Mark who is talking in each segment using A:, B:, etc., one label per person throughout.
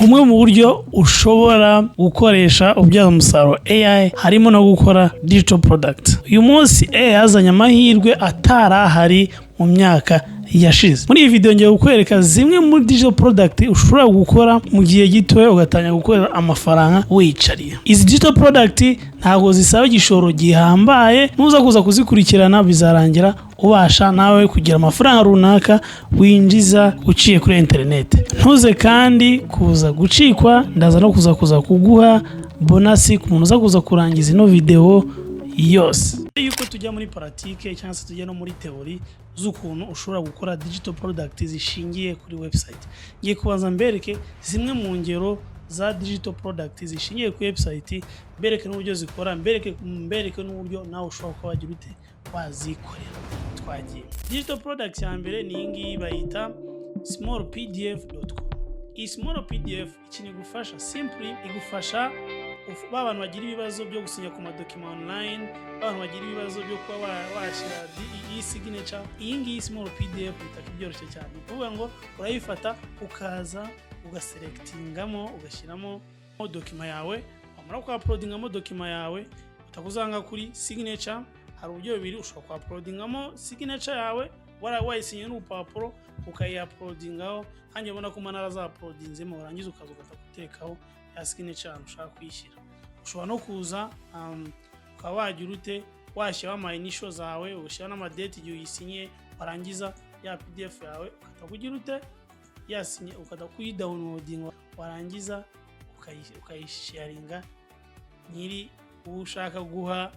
A: Bumwe mu buryo ushobora gukoresha ubyaza umusaruro AI harimo no gukora digital product. Uyu munsi AI yazanye amahirwe atari ahari mu myaka yashize. Muri iyi video ngiye kukwereka zimwe muri digital product ushobora gukora mu gihe gitoya, ugatangira gukorera amafaranga wiyicariye. Izi digital product ntabwo zisaba igishoro gihambaye. Nuza kuza kuzikurikirana, bizarangira ubasha nawe kugira amafaranga runaka winjiza uciye kuri interineti. Ntuze kandi kuza gucikwa, ndaza no kuza kuguha bonus ku muntu uza kuza kurangiza ino video yose. Yuko tujya muri pratique cyangwa se tujya no muri théorie z'ukuntu ushobora gukora digital product zishingiye kuri website, ngiye kubanza mbereke zimwe mu ngero za digital product zishingiye kuri website, mbereke n'uburyo zikora, mbereke n'uburyo nawe ushobora kuba wagira ute wazikorera. Twagiye. Digital product ya mbere ni iyi ngiyi, bayita smallpdf.com. Iyi small PDF ikintu igufasha, simply igufasha ba bantu bagira ibibazo byo gusinya ku madocument online, ba bantu bagira ibibazo byo kuba washyira e-signature. Iyi ngiyi small PDF itaka ibyoroshye cyane. Ni ukuvuga ngo urayifata, ukaza ugaselectingamo, ugashyiramo document yawe. Wamara kuuploadingamo document yawe, utakuzanga kuri signature. Hari uburyo bubiri ushobora kuuploadingamo signature yawe, wayisinye n'urupapuro, ukayiuploadingaho. Nkanjye ubona ko manara zauploadinzemo. Warangiza ukaza ugahita gutekaho ya signature ahantu ushaka kuyishyira. Ushobora no kuza ukaba wagira ute, washyiraho ama initial zawe, ugashyiraho n'amadate igihe uyisinyiye. Warangiza ya PDF yawe ukahita kugira ute, yasinye, ukajya kuyidownloadinga. Warangiza ukayisharinga nyiri uwo ushaka guha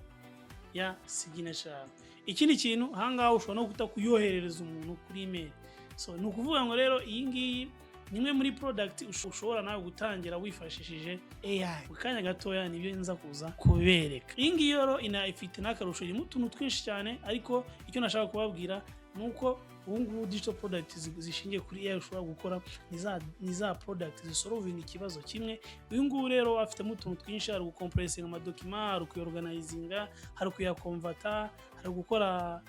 A: ya signature yawe. Ikindi kintu, ahangaha ushobora no guhita kuyoherereza umuntu kuri email. So ni ukuvuga ngo rero iyi ngiyi ni imwe muri product ushobora nawe gutangira wifashishije AI mu kanya gatoya. Nibyo nza kuza kubereka. Iyi ngiyi rero ina ifite n'akarusho, irimo utuntu twinshi cyane. Ariko icyo nashaka kubabwira ni uko ubu ngubu digital product zishingiye kuri AI ushobora gukora ni za product zisolvinga ikibazo kimwe. Uyu nguyu rero afitemo utuntu twinshi: hari gucompressinga amadocument, hari kuyorganizinga, hari kuyaconverta, hari gukora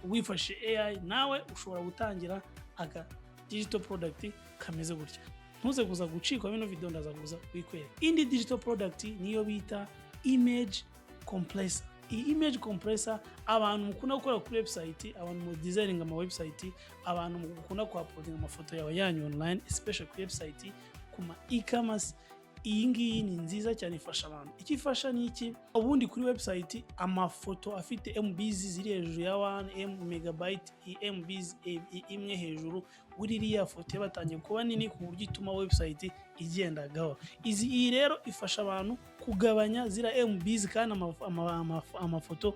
A: wifashishije AI. Nawe ushobora gutangira aka digital product kameze gutya. Ntuze kuza gucikwa bino video, ndaza kuza kuyikwereka. Indi digital product niyo bita image compressor. Iyi image compressor, abantu mukunda gukora kuri website, abantu mu designing ama website, abantu mukunda ku uploading amafoto yawe yanyu online, especially kuri website, ku ma e-commerce, iyi ngiyi ni nziza cyane, ifasha abantu. Icyo ifasha ni iki? Ubundi kuri website amafoto afite MBs ziri hejuru ya 1 M megabyte, MBs imwe hejuru, buri iriya foto batangiye kuba nini ku buryo ituma website igenda gahoro. Izi iyi rero ifasha abantu kugabanya ziriya MBs kandi amafoto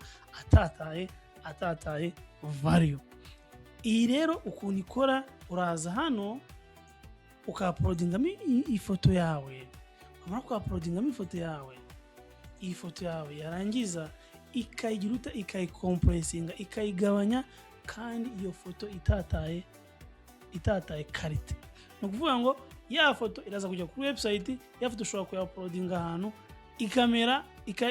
A: atataye value. Iyi rero ukuntu ikora, uraza hano ukauploadingamo ifoto yawe. Wamara kuuploadingamo ifoto yawe, iyi foto yawe yarangiza ikayigira uta, ikayicompressinga, ikayigabanya, kandi iyo foto itataye qualité. Ni ukuvuga ngo ya foto iraza kujya kuri website. Ya foto ushobora kuyauploadinga ahantu ikamera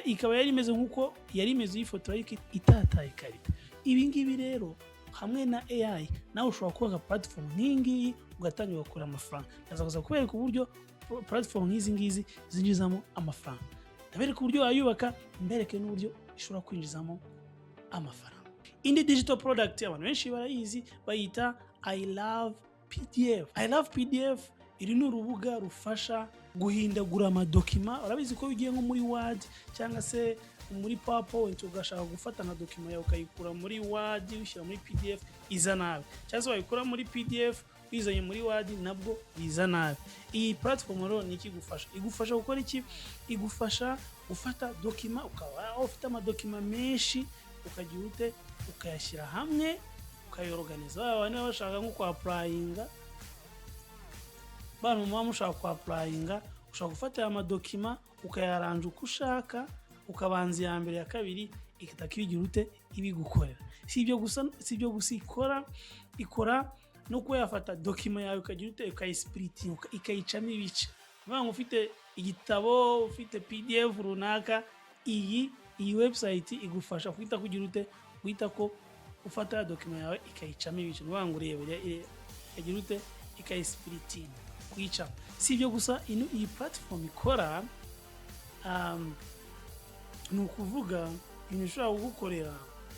A: ikaba yari imeze nk'uko yari imeze uyifotora, ariko itataye qualité. Ibi ngibi rero hamwe na AI nawe ushobora kubaka platform nk'iyi ngiyi, ugatangira ugakura amafaranga. Ndaza kuza kubereka uburyo platform nk'izi ngizi zinjizamo amafaranga. Ndabereka uburyo wayubaka, mbereke n'uburyo ishobora kwinjizamo amafaranga. Indi digital product abantu benshi barayizi, bayita I Love PDF. I Love PDF, iri ni urubuga rufasha guhindagura amadocument. Urabizi ko iyo ugiye nko muri Word cyangwa se muri PowerPoint, ugashaka gufata nka document yawe ukayikura muri Word ushyira muri PDF, iza nabi, cyangwa se wayikura muri PDF uyizanye muri Word, nabwo biza nabi. Iyi platform rero ni iki igufasha? Igufasha gukora iki? Igufasha gufata document, ukaba ufite amadocument menshi, ukagira ute, ukayashyira hamwe, ukayorganiza. Baba niba bashaka nko kwapplyinga, bantu muba mushaka kwapplyinga, ushobora gufata aya madocument ukayaranja uko ushaka, ukabanza iya mbere, ya kabiri, igahita ibigira ute, ibigukorera. Si ibyo gusa ikora, ikora no kuba yafata document yawe, ukagira ute, ukayisplittinga, ikayicamo ibice. Uvuga ngo ufite igitabo, ufite PDF runaka, iyi website igufasha guhita kugira ute, guhita ko ufata ya document yawe ikayicamo ibice. Ni ukuvuga ngo urebe, ikagira ute, ikayisplittinga. Kuyica si ibyo gusa, iyi platform ikora, ni ukuvuga ibintu ishobora kugukorera,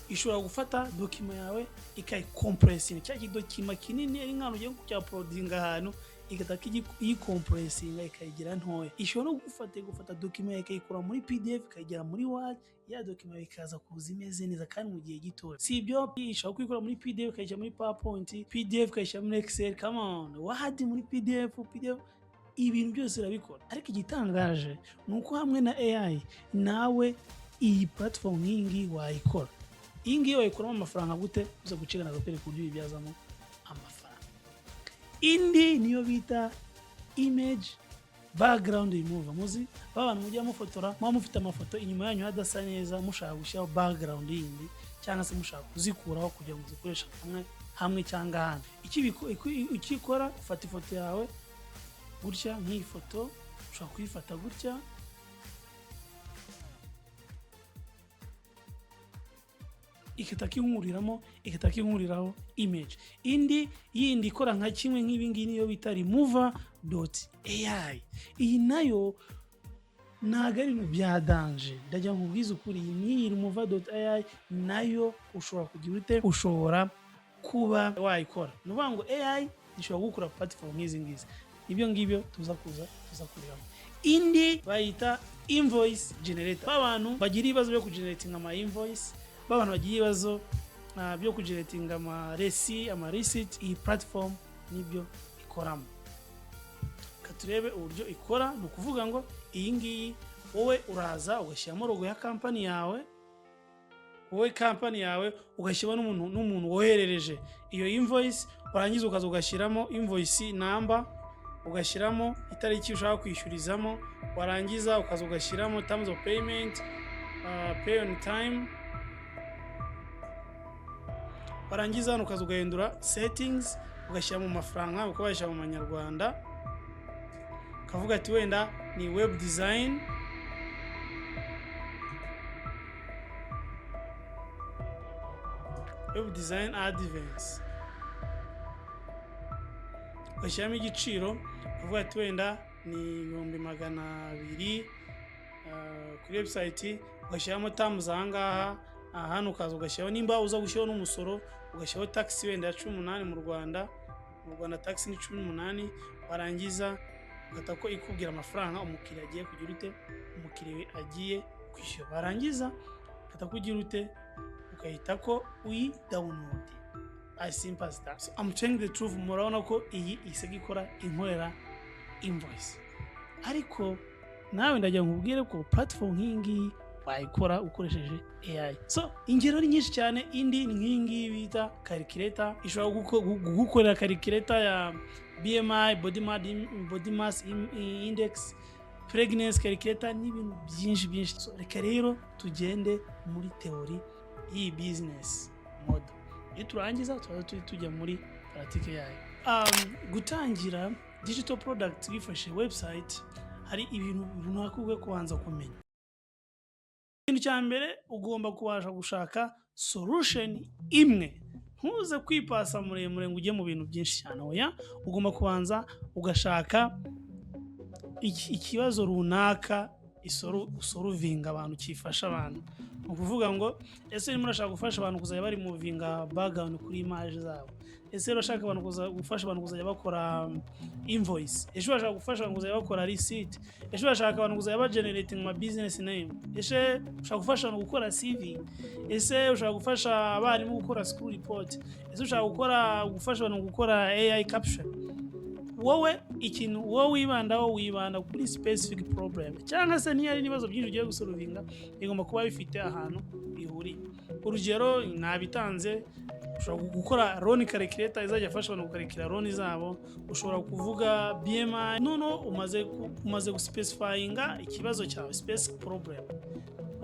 A: ishobora gufata document yawe ikayicompressinga, cya kidocument kinini ari nk'ahantu ugiye kucyauploadinga ahantu, igahita iyicompressinga ikayigira ntoya. Ishobora no gufata document ikayikura muri PDF ikayigira muri Word, ya document ikaza kuza imeze neza kandi mu gihe gitoya. Si ibyo, ishobora kuyikura muri PDF ikayishyira muri PowerPoint, PDF ikayishyira muri Excel, come on, Word muri PDF, PDF, ibintu byose irabikora. Ariko igitangaje ni uko hamwe na AI nawe iyi platform nk'iyi ngiyi wayikora. Iyi ngiyi wayikuramo amafaranga gute? Uza gucikana kwereka uburyo uyibyazamo amafaranga. Indi niyo bita image background remover. Muzi ba bantu mujya mufotora, muba mufite amafoto inyuma yanyu hadasa neza, mushaka gushyiraho background yindi cyangwa se mushaka kuzikuraho kugira ngo uzikoreshe hamwe hamwe cyangwa ahandi. Icyo ikora, ufata ifoto yawe gutya, nk'iyi foto ushobora kuyifata gutya, igahita inkuriramo image. Indi yindi ikora nka kimwe nk'ibi ngibi niyo bita remover.ai. Iyi nayo ntabwo ari ibintu bya danger, ndagira ngo nkubwize ukuri. Iyi n'iyi remover.ai nayo ushobora kugira ute? Ushobora kuba wayikora. Ni ukuvuga ngo AI ishobora gukora platform nk'izi ngizi. Ibyo ngibyo tuza kurebamo. Indi bayita invoice generator. Ba bantu bagira ibibazo byo kugeneratinga ama invoice, ba bantu bagira ibibazo byo kugeneratinga ama resi, ama receipt, iyi platform nibyo ikoramo. Reka turebe uburyo ikora. Ni ukuvuga ngo iyi ngiyi wowe uraza ugashyiramo logo ya kampani yawe, wowe kampani yawe, ugashyiramo n'umuntu woherereje iyo invoice, warangiza ukaza ugashyiramo invoice number, ugashyiramo itariki ushaka kwishyurizamo, warangiza ukaza ugashyiramo terms of payment, pay on time, warangiza hano ukaza ugahindura settings, ugashyira mu mafaranga, ukaba washyira mu manyarwanda, ukavuga ati wenda ni web design, web design advance, ugashyiramo igiciro, ukavuga ati wenda ni 200,000 kuri website, ugashyiramo terms ahangaha. Hano ukaza ugashyiraho nimba uza gushyiraho n'umusoro, ugashyiraho tax wenda ya 18 mu Rwanda. Mu Rwanda tax ni 18. Warangiza ugahita ko ikubwira amafaranga umukiriya agiye kugira ute, umukiriya agiye kwishyura. Warangiza ugahita kugira ute? Ugahita ko uyi download, as simple as that. So I'm telling the truth, murabona ko iyi isiga ikora inkorera invoice. Ariko nawe ndagira ngo nkubwire ko platform nk'iyi ngiyi wayikora ukoresheje AI. So ingero ni nyinshi cyane. Indi ni nk'iyi ngiyi bita calculator, ishobora kugukorera calculator ya BMI, body mass index, pregnancy calculator n'ibintu byinshi byinshi. So reka rero tugende muri theory y'iyi business model, iyo turangiza tuba tujya muri pratique yayo. Gutangira digital product wifashishije website, hari ibintu runaka ukwiye kubanza kumenya. Ikintu cya mbere, ugomba kubasha gushaka solution imwe. Ntuze kwipasa muremure ngo ujye mu bintu byinshi cyane. Oya, ugomba kubanza ugashaka ikibazo runaka usolvinga abantu, kifasha abantu. Ni ukuvuga ngo ese urimo urashaka gufasha abantu kuzajya baremovinga background kuri image zabo? Ese urashaka abantu gufasha abantu kuzajya bakora invoice? Ese urashaka gufasha abantu kuzajya bakora receipt? Ese urashaka abantu kuzajya bagenerating ama business name? Ese ushaka gufasha abantu gukora CV? Ese ushaka gufasha abarimu gukora school report? Ese ushaka gufasha abantu gukora AI caption? Wowe ikintu wowe wibandaho, wibanda kuri specific problem, cyangwa se niyo ari ibibazo byinshi ugiye gusolvinga, bigomba kuba bifite ahantu bihuriye. Urugero nabitanze: ushobora gukora loan calculator izajya afasha abantu gukarikira loan zabo, ushobora kuvuga BMI. Noneho umaze guspecifyinga ikibazo cyawe, specific problem,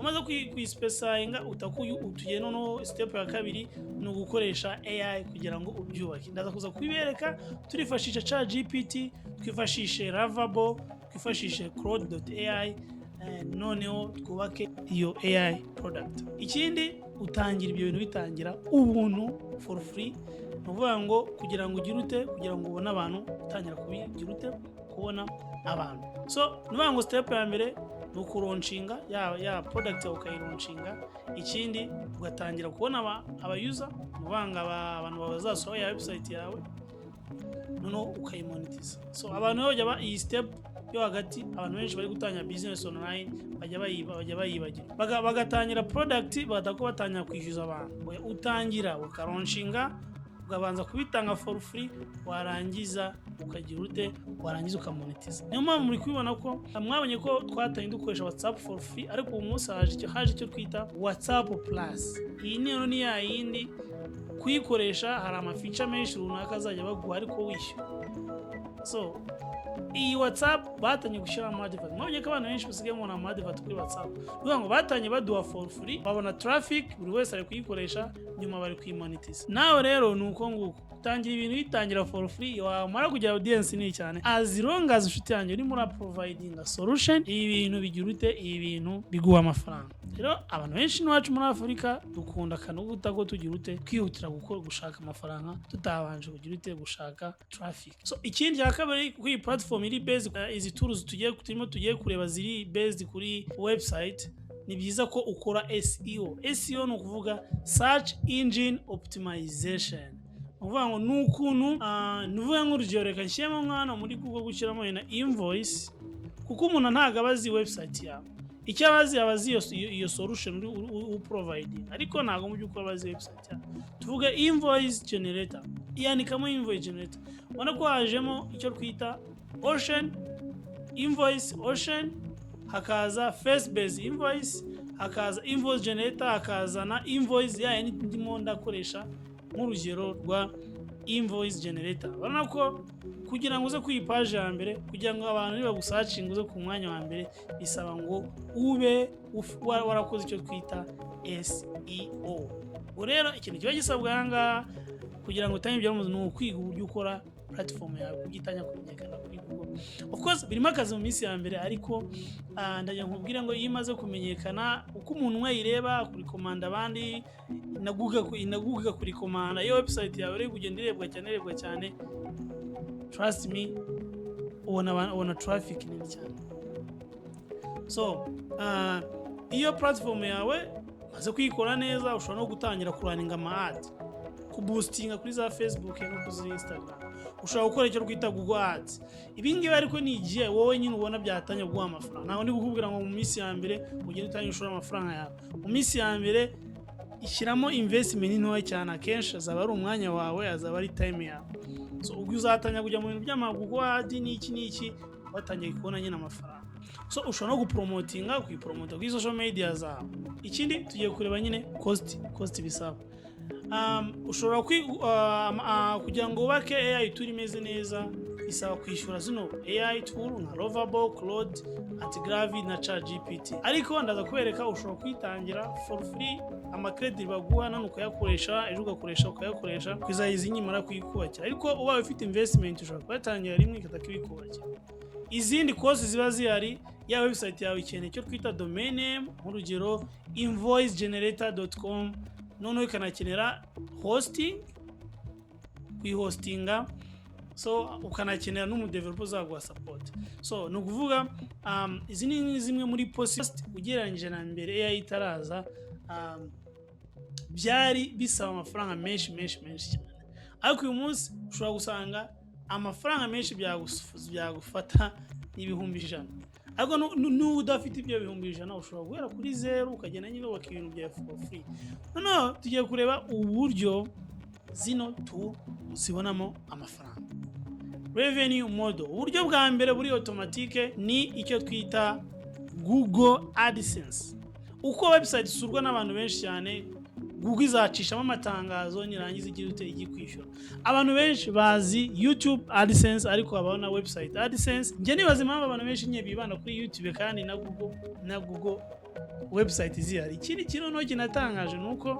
A: umaze kuyispecifyinga, tugiye noneho step ya kabiri, ni ugukoresha AI kugira ngo ubyubake. Ndaza kuza kubibereka. Turifashisha ChatGPT, twifashishe Lovable, twifashishe Claude.ai, noneho twubake iyo AI product. Ikindi, utangira ibyo bintu bitangira ubuntu, for free. Ni ukuvuga ngo kugira ngo ugire ute, kugira ngo ubone abantu, utangira kubigira ute, kubona abantu. So ni ukuvuga ngo step ya mbere ni ukulaunchinga ya product yawe, ukayilaunchinga. Ikindi, ugatangira kubona aba user, ni ukuvuga ngo abantu bazasura ya website yawe, noneho ukayimonetiza. So abantu rero bajya iyi step yo hagati, abantu benshi bari gutangira business online bajya bayibagira. Bagatangira product, bagahita ko batangira kwishyuza abantu. Oya, utangira ukalaunchinga, ukabanza kubitanga for free, warangiza ukagira ute? Warangiza ukamonetiza. Niyo mpamvu muri kubibona ko mwabonye ko twatangiye dukoresha WhatsApp for free, ariko ubu munsi haje icyo twita WhatsApp Plus. Iyi niyo ni ya yindi kuyikoresha hari amafeature menshi runaka azajya baguha ariko wishyura. So iyi WhatsApp batangiye gushyiramo advert. Mwabonye ko abantu benshi basigaye mubona ama advert kuri WhatsApp. Ni ukuvuga ngo batangiye baduha for free, babona traffic, buri wese ari kuyikoresha, nyuma bari kuyimonetiza. Nawe rero ni uko nguko utangira ibintu, bitangira for free, wamara kugira audience nini cyane, as long as, inshuti yanjye, urimo uraprovidinga solution, ibi bintu bigira ute? Ibi bintu biguha amafaranga. Rero abantu benshi n'iwacu muri Afurika dukunda akanuguta ko tugira ute? Kwihutira gukora, gushaka amafaranga tutabanje kugira ute? Gushaka traffic. So ikindi cya kabiri, kuri iyi platform iri based, izi tools tugiye turimo tugiye kureba ziri based kuri website, ni byiza ko ukora SEO. SEO ni ukuvuga search engine optimization. Ni ukuvuga ngo ni ukuntu, ni ukuvuga nk'urugero, reka nshyiremo nk'hano muri Google, gushyiramo na invoice, kuko umuntu ntabwo aba azi website yawe. Icyo aba azi, aba azi iyo solution uri providing, ariko ntabwo mu by'ukuri aba azi website yawe. Tuvuge invoice generator, iyandikamo invoice generator, ubona ko hajemo icyo twita ocean invoice, ocean, hakaza face based invoice, hakaza invoice generator, hakaza na invoice ya yindi ndimo ndakoresha nk'urugero rwa invoice generator. Urabona ko kugira ngo uze kuri iyi page ya mbere, kugira ngo abantu nibagusearchinga uze ku mwanya wa mbere, bisaba ngo ube warakoze icyo twita SEO. Ubwo rero ikintu kiba gisabwa aha ngaha kugira ngo utange ibyo ni ukwiga uburyo ukora platform yawe kuburyo itangira kumenyekana kuri Google. Of course birimo akazi mu minsi ya mbere, ariko ndagira nkubwire ngo iyo imaze kumenyekana, uko umuntu umwe ayireba, kuricommanda abandi, na Google ikakurecommanda, iyo website yawe iri kugenda irebwa cyane, irebwa cyane, trust me, ubona traffic nini cyane. So iyo platform yawe umaze kuyikora neza, ushobora no gutangira kurunninga ama ads, kuboostinga kuri za Facebook no kuri Instagram. Ushobora gukora icyo twita Google Ads. Ibi ngibi ariko ni igihe wowe nyine ubona byatangiye kuguha amafaranga. Ntabwo ndi kukubwira ngo mu minsi ya mbere ugende utangire ushore amafaranga yawe. Mu minsi ya mbere ishyiramo investment ntoya cyane, akenshi azaba ari umwanya wawe, azaba ari time yawe. So ubwo uzatangira kujya mu bintu by'ama Google Ads n'iki n'iki, watangiye kubona nyine amafaranga. So ushobora no gupromotinga, kuyipromota kuri social media zawe. Ikindi tugiye kureba nyine cost bisaba. Ushobora kugira ngo wubake AI tool imeze neza, bisaba kwishyura zino AI tool nka Lovable, Claude, Antigravity na ChatGPT. Ariko ndaza kubereka, ushobora kuyitangira for free, amacredit baguha none ukayakoresha, ejo ugakoresha, ukayakoresha kuzageza inyimara kuyikubakira. Ariko ubaye ufite investment, ushobora kuyatangira rimwe ikataka ibikubakira. Izindi cost ziba zihari, ya website yawe ikeneye icyo twita domain name, nk'urugero invoicegenerator.com, noneho ikanakenera hosting, kuyihostinga. So ukanakenera n'umudeveloper uzaguha support. So ni ukuvuga izi ni zimwe muri post ugereranyije na mbere AI itaraza, byari bisaba amafaranga menshi menshi menshi cyane, ariko uyu munsi ushobora gusanga amafaranga menshi byagufata 100,000. Ariko n'uba udafite ibyo 100,000, ushobora guhera kuri zeru, ukagenda nyine wubaka ibintu byawe for free. Noneho tugiye kureba uburyo zino tool zibonamo amafaranga, revenue model. Uburyo bwa mbere buri automatique ni icyo twita Google AdSense. Uko website isurwa n'abantu benshi cyane, Google izacishamo amatangazo, nirangiza igira ute? Ijye kwishyura. Abantu benshi bazi YouTube AdSense, ariko habaho na website AdSense. Njye nibaza impamvu abantu benshi nyine bibanda kuri YouTube kandi na Google website zihari. Ikindi kintu noneho kinatangaje ni uko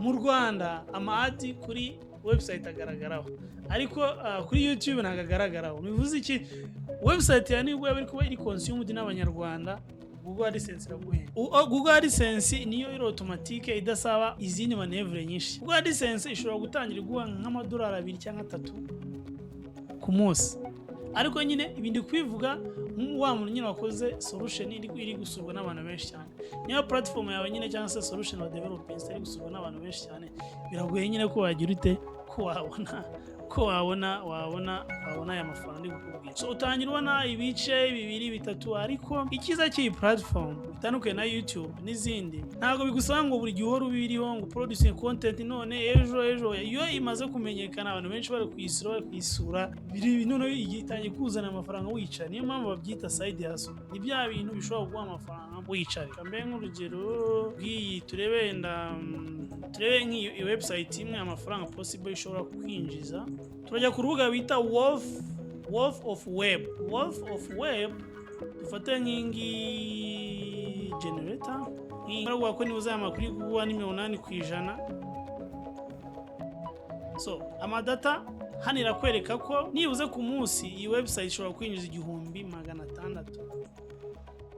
A: mu Rwanda ama ad kuri website agaragaraho, ariko kuri YouTube ntabwo agaragaraho. Bivuze iki? Website yawe nibwo yaba iri kuba iri consumed n'Abanyarwanda. Google AdSense iraguhenda. Google AdSense niyo iri automatique, idasaba izindi manœuvre nyinshi. Google AdSense ishobora gutangira iguha nk'amadolari 2 cyangwa 3 ku munsi, ariko nyine ibi ndi kubivuga wa muntu nyine wakoze solution iri gusurwa n'abantu benshi cyane. Niba platform yawe nyine cyangwa se solution wa developing iri gusurwa n'abantu benshi cyane, biragoye nyine ko wagira ute, ko wabona aya mafaranga ndi kukubwira. So utangira ubona ibice bibiri, bitatu, ariko icyiza cy'iyi platform bitandukanye na YouTube n'izindi, ntabwo bigusaba ngo buri gihe uhore ubiriho ngo producing content none ejo ejo. Iyo imaze kumenyekana, abantu benshi bari kuyisura, biri noneho itangiye kuzana amafaranga wicara. Niyo mpamvu babyita side hustle, ni bya bintu bishobora kuguha amafaranga wicara. Reka mbe nk'urugero rw'iyi, turebe wenda turebe nk'iyi website imwe, amafaranga possible ishobora kwinjiza. Turajya ku rubuga bita Wolf of Web, Wolf of Web. Dufate nk'ingi generator nk'iyi, baravuga ko niba uzaya amakuru iguha ni 80%. So amadata hano irakwereka ko nibuze ku munsi iyi website ishobora kwinjiza 1600,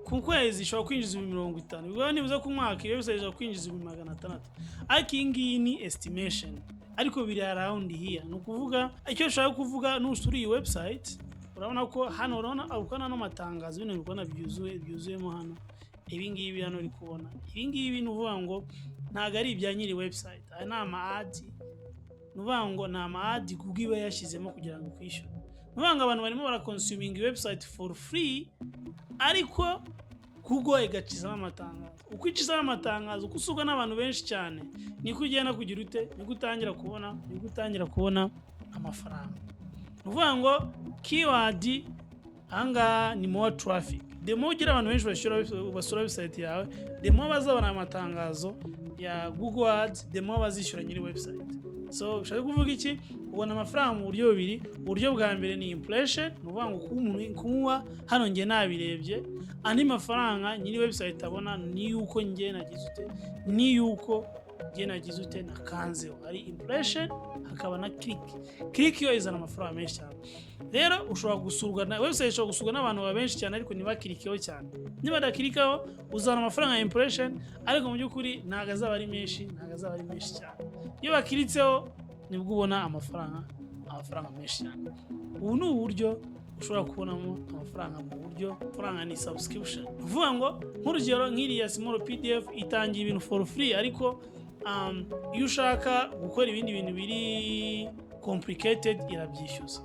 A: ku kwezi ishobora kwinjiza 50,000. Bivuga nibuze ku mwaka iyi website ishobora kwinjiza 600,000. Ariko iyi ngiyi ni estimation, ariko biri around here. Ni ukuvuga, icyo nshaka kuvuga, nusura iyi website urabona ko hano urabona ukabona ano matangazo, bino uri kubona byuzuye, byuzuyemo hano. Ibi ngibi hano uri kubona, ibi ngibi ni ukuvuga ngo ntabwo ari ibya nyiri website, aya ni ama ads. Ni ukuvuga ngo ni ama ads Google iba yashyizemo kugira ngo ikwishyure. Ni ukuvuga ngo abantu barimo baraconsuminga website for free, ariko Google igacizamo amatangazo. Uko icizamo amatangazo, uko usurwa n'abantu benshi cyane, niko ugenda kugira ute, niko utangira kubona amafaranga. Ni ukuvuga ngo keyword ahangaha ni more traffic. The more ugira abantu benshi basura website yawe, the more bazabona amatangazo ya Google Ads, the more bazishyura nyiri website. So bishatse kuvuga iki? Ubona amafaranga mu buryo bubiri. Uburyo bwa mbere ni impression, ni ukuvuga ngo kuba umuntu kunywa hano, njye nabirebye, andi mafaranga nyiri website abona ni yuko njye nagize ute, ni yuko njye nagize ute, nakanzeho. Hari impression, hakaba na click. Click yo izana amafaranga menshi cyane. Rero ushobora gusurwa na website, ishobora gusurwa n'abantu benshi cyane, ariko ntibaclickeho cyane. Niba badaclickaho, uzana amafaranga ya impression, ariko mu by'ukuri ntabwo azaba ari menshi, ntabwo azaba ari menshi cyane. Iyo baclickitseho nibwo ubona amafaranga menshi cyane. Ubu ni uburyo ushobora kubonamo amafaranga. Mu buryo amafaranga ni subscription, ni ukuvuga ngo nk'urugero nk'iriya small PDF itangira ibintu for free, ariko iyo ushaka gukora ibindi bintu biri complicated irabyishyuza.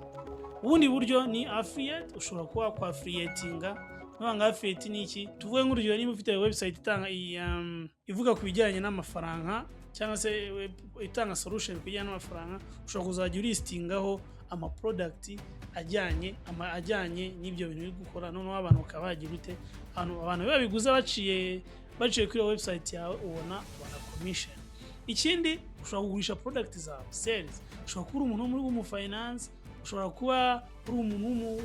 A: Ubundi buryo ni affiliate. Ushobora kuba wakwaffiliatinga. Ngo affiliate ni iki? Tuvuge nk'urugero niba ufite website itanga ivuga ku bijyanye n'amafaranga cyangwa se itanga solution ku bijyanye n'amafaranga, ushobora kuzajya ulistingaho ama product ajyanye n'ibyo bintu uri gukora, noneho abantu bakaba bagira ute, abantu babiguze baciye kuri iyo website yawe, ubona commission. Ikindi, ushobora kugurisha product zawe, sales. Ushobora kuba uri umuntu wo muri w'umu finance, ushobora kuba uri umuntu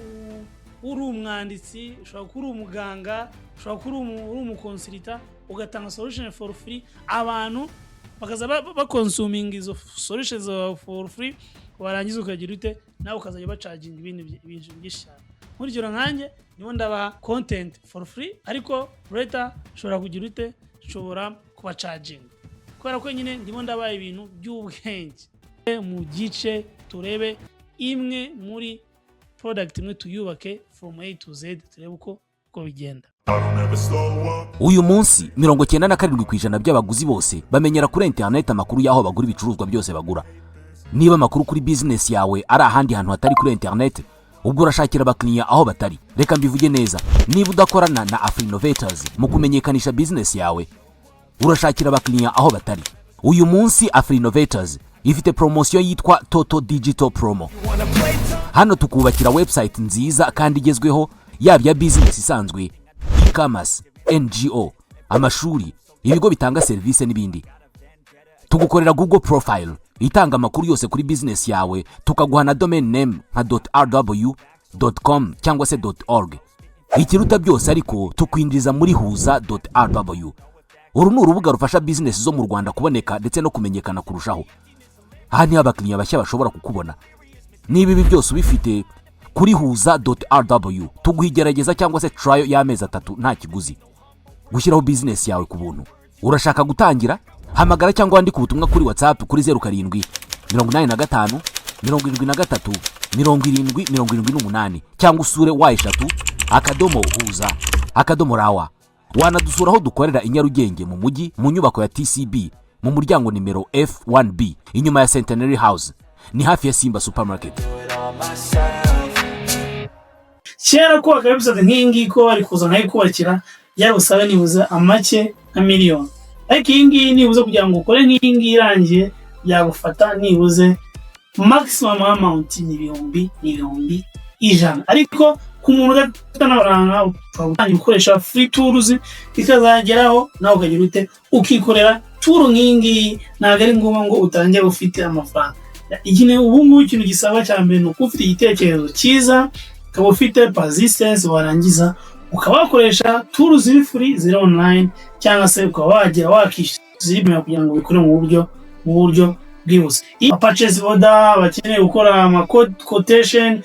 A: uri umwanditsi, ushobora kuba uri umuganga, ushobora kuba uri umuconsultant, ugatanga solution for free, abantu bakaza baconsuminga izo solutions zawe for free. Warangiza ukagira ute? Nawe ukazajya bacharginga ibindi ibintu byinshi cyane. Nkurikira nkanjye niho ndabaha content for free, ariko later nshobora kugira ute? Nshobora kubacharginga, kubera ko nyine ndimo ndabaha ibintu by'ubwenge. Mu gice turebe imwe muri product imwe, tuyubake from A to Z, turebe uko bigenda.
B: I don't ever slow up.
C: Uyu munsi 97% by'abaguzi bose bamenyera kuri interineti amakuru y'aho bagura ibicuruzwa byose bagura. Niba amakuru kuri bizinesi yawe ari ahandi hantu hatari kuri interineti, ubwo urashakira abakiriya aho batari. Reka mbivuge neza: niba udakorana na Afrinovators mu kumenyekanisha bizinesi yawe, urashakira abakiriya aho batari. Uyu munsi Afrinovators ifite poromosiyo yitwa Toto Digital Promo. Hano tukubakira website nziza kandi igezweho, yaba iya bizinesi isanzwe, e-commerce, NGO, amashuri, ibigo bitanga serivisi n'ibindi. Tugukorera Google profile itanga amakuru yose kuri bizinesi yawe, tukaguha na domain name nka .rw, .com cyangwa se .org. Ikiruta byose ariko, tukwinjiza muri huza .rw. Uru ni urubuga rufasha bizinesi zo mu Rwanda kuboneka ndetse no kumenyekana kurushaho. Aha niho abakiriya bashya bashobora kukubona. Niba ibi byose ubifite, kuri huza .rw tuguha igerageza cyangwa se trial y'amezi 3 nta kiguzi. Gushyiraho bizinesi yawe ku buntu. Urashaka gutangira? Hamagara cyangwa wandike ubutumwa kuri WhatsApp kuri 0785 73 70 78, cyangwa usure www.huza.rw. Wanadusura aho dukorera i Nyarugenge mu mujyi, mu nyubako ya TCB, mu muryango nimero F1B, inyuma ya Centenary House, ni hafi ya Simba Supermarket.
A: Kera kubaka website nk'iyi ngiyi, ko bari kuza nkayikubakira, byari busabe nibuze amake nka miliyoni, ariko iyi ngiyi nibuze kugira ngo ukore nk'iyi ngiyi irangiye byagufata nibuze maximum amount ni 100,000. Ariko ku muntu udafite n'amafaranga, ushobora gutangira gukoresha free tools, ikazageraho nawe ukagira ute, ukikorera tool nk'iyi ngiyi. Ntabwo ari ngombwa ngo utangire ufite amafaranga. Iki ubu ngubu ikintu gisaba cya mbere ni ukuba ufite igitekerezo cyiza, ukaba ufite persistence, warangiza ukaba wakoresha tool ziri free, ziri online, cyangwa se ukaba wagira wakishyura ziri kugira ngo ubikore mu buryo bwihuse. Purchase order, bakeneye gukora ama quotation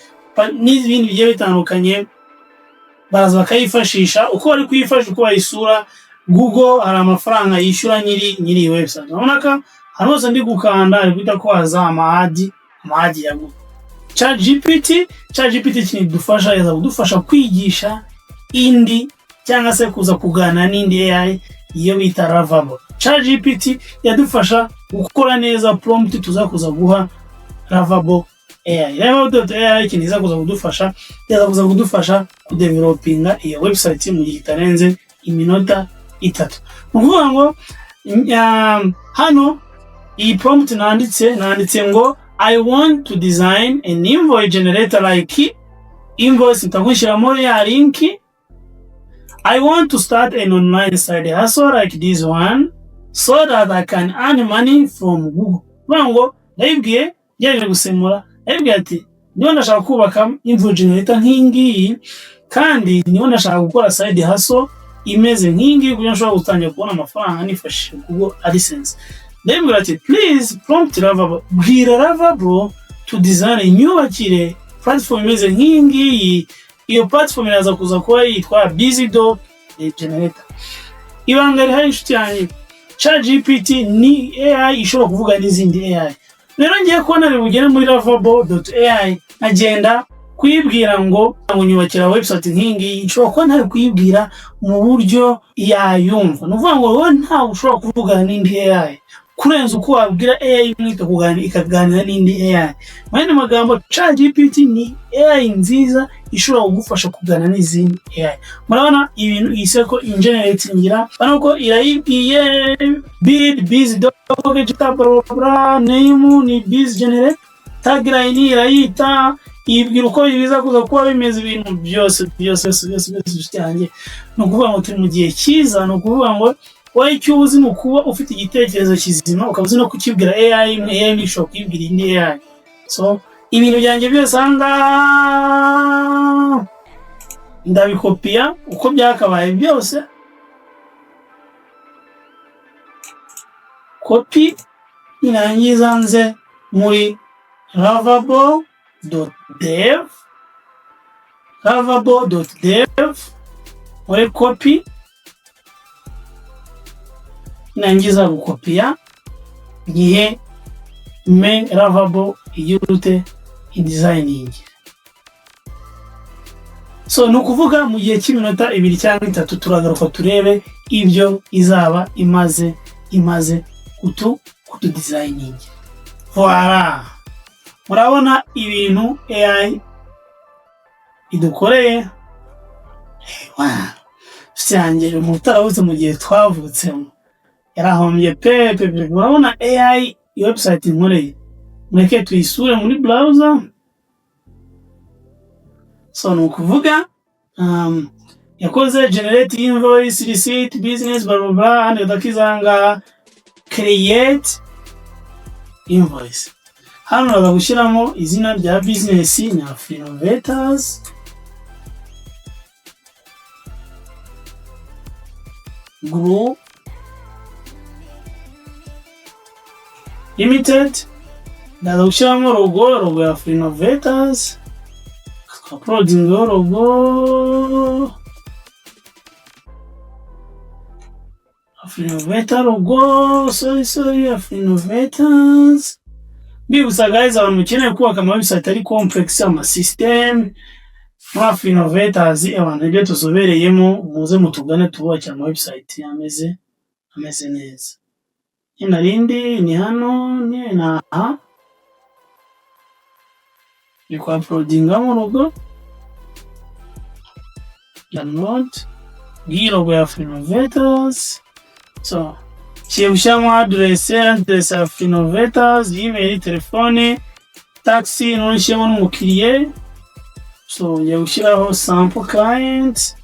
A: n'ibindi bigiye bitandukanye, baraza bakayifashisha. Uko bari kuyifashisha, uko bayisura Google, hari amafaranga yishyura nyiri iyi website. Urabona ko ahantu hose ndi gukanda ari guhita ko haza ama ads ya Google. ChatGPT ikintu idufasha, yaza kudufasha kwigisha indi cyangwa se kuza kuganira n'indi AI, iyo bita Lovable. ChatGPT yadufasha gukora neza prompt tuza kuza guha Lovable AI. Lovable.ai ikintu iza kuza kudufasha, yaza kuza kudufasha kudevelopinga iyo website mu gihe kitarenze iminota 3. Ni ukuvuga ngo hano iyi prompt nanditse ngo "I want to design an invoice generator like invoice", nitagushyiramo ya link. "I want to start an online side hustle like this one so that I can earn money from Google." Kuvuga ngo ndayibwiye, ngerageje gusemura, ndayibwiye ati niba ndashaka kubaka invoice generator nk'iyi ngiyi, kandi niba ndashaka gukora side hustle imeze nk'iyi ngiyi kugira ngo nshobore gutangira kubona amafaranga nifashishije Google AdSense. Ndayibwira ati "Please prompt Lovable, bwira Lovable to design, inyubakire platform imeze nk'iyi ngiyi." Iyo platform iraza kuza kuba yitwa BusyDoc Generator. Ibanga rihari, inshuti yanjye, ChatGPT ni AI ishobora kuvuga n'izindi AI. Rero ngiye kubona bugere muri lovable.ai, nkagenda kuyibwira ngo nyubakira website nk'iyi ngiyi, nshobora kuba ntari kuyibwira mu buryo yayumva. Ni ukuvuga ngo wowe ntawe ushobora kuvugana n'indi AI kurenza uko wabwira AI imwe ikaganira n'indi AI. Mu yandi magambo, ChatGPT ni AI nziza ishobora kugufasha kuganira n'izindi AI. Murabona ibintu iseko ingeneratingira, urabona ko irayibwiye build busy dog bla, name ni busy generate, tagline irayita, ibwira uko biza kuza kuba bimeze, ibintu byose byose byose byose byose. Inshuti yanjye, ni ukuvuga ngo turi mu gihe cyiza. Ni ukuvuga ngo wowe icyo uzi ni ukuba ufite igitekerezo kizima, ukaba uzi no kukibwira AI imwe, AI imwe ishobora kuyibwira indi AI. So ibintu byanjye byose aha ngaha ndabikopiya uko byakabaye byose, copy, nirangiza nze muri lovable.dev, lovable.dev, muri copy. Nangiza gukopiya, ngiye me Lovable igira ute, idesigning. So ni ukuvuga mu gihe cy'iminota 2 cyangwa 3 turagaruka turebe ibyo izaba imaze kutu designing. Voilà, murabona ibintu AI idukoreye. Yanjye umuntu utaravutse mu gihe twavutsemo yarahombye pe pe pe. Murabona AI website nkoreye, mureke tuyisure muri browser. So ni ukuvuga yakoze generate invoice, receipt, business, blah blah blah, hano udakizanga create invoice. Hano uraza gushyiramo izina rya business ni Afrinovators Group Limited. Ndaza gushyiramo logo ya Afrinovators, uploading logo. Afrinovator logo, sorry, sorry, Afrinovators. Mbibutsa guys, abantu mukeneye kubaka ama website ari complex, ama system, muri Afrinovators abantu ibyo tuzobereyemo, muze mutugane tububakire ama website ameze neza. Narindi ni hano, ni aha ni kwa uploadingamo logo, download ngiyi logo ya Afrinovators. So ngiye gushyiramo address ya Afrinovators, email, telefone, tax, none nshyiremo n'umukiriye. So ngiye gushyiraho sample client,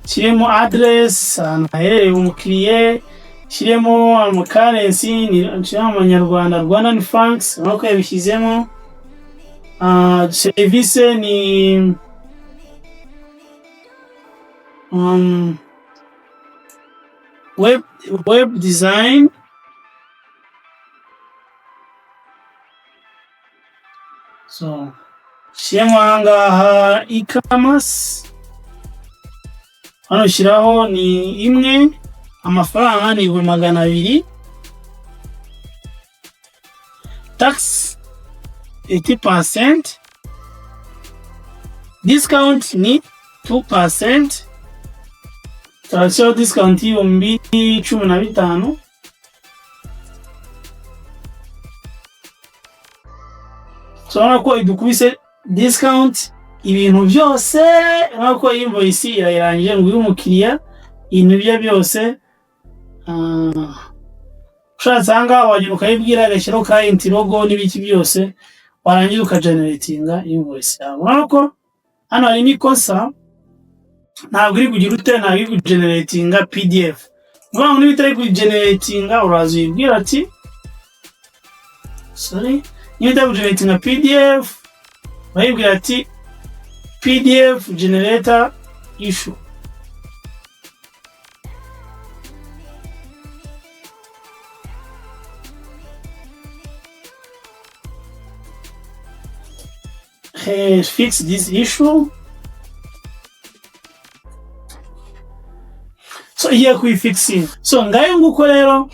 A: nshyiremo address, ahantu haherereye umukiriye, nshyiremo ama currency, nshyiremo amanyarwanda, Rwandan francs, urabona ko yabishyizemo. Serivisi ni web design. So shyiramo ahangaha e-commerce, hano shyiraho ni imwe, amafaranga ni 200,000, tax 80%, discount ni 2%, turashyiraho discount y'15,000. Turabona ko idukubise discount ibintu byose, urabona ko invoice irayirangije ngo uyu umukiriya ibintu bye byose. Ushatse ahangaha wagenda ukayibwira agashyiraho client logo n'ibiki byose, warangiza ukageneratinga invoice yawe. Urabona ko hano harimo ikosa, ntabwo iri kugira ute, ntabwo iri kugeneratinga PDF. Ni ukuvuga ngo niba itari kugeneratinga, uraza uyibwira ati sorry, niba itari kugeneratinga PDF urayibwira ati PDF generator issue. Hey, fix this issue. So igiye kuyifixinga. So ngayo nguko rero,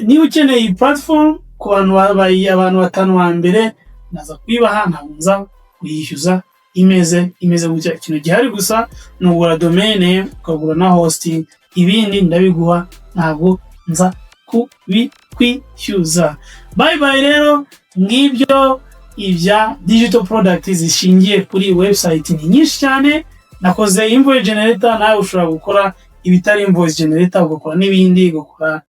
A: niba ukeneye iyi platform, ku bantu babaye abantu batanu ba mbere naza kuyibaha, ntabwo nza kuyishyuza, imeze gutya. Ikintu gihari gusa ni ugura domain, ukagura na hosting, ibindi ndabiguha, ntabwo nza kubikwishyuza. Bye bye. Rero ngibyo ibya digital product zishingiye kuri website, ni nyinshi cyane. Nakoze invoice generator, nawe ushobora gukora ibitari invoice generator, ugakora n'ibindi, ugakora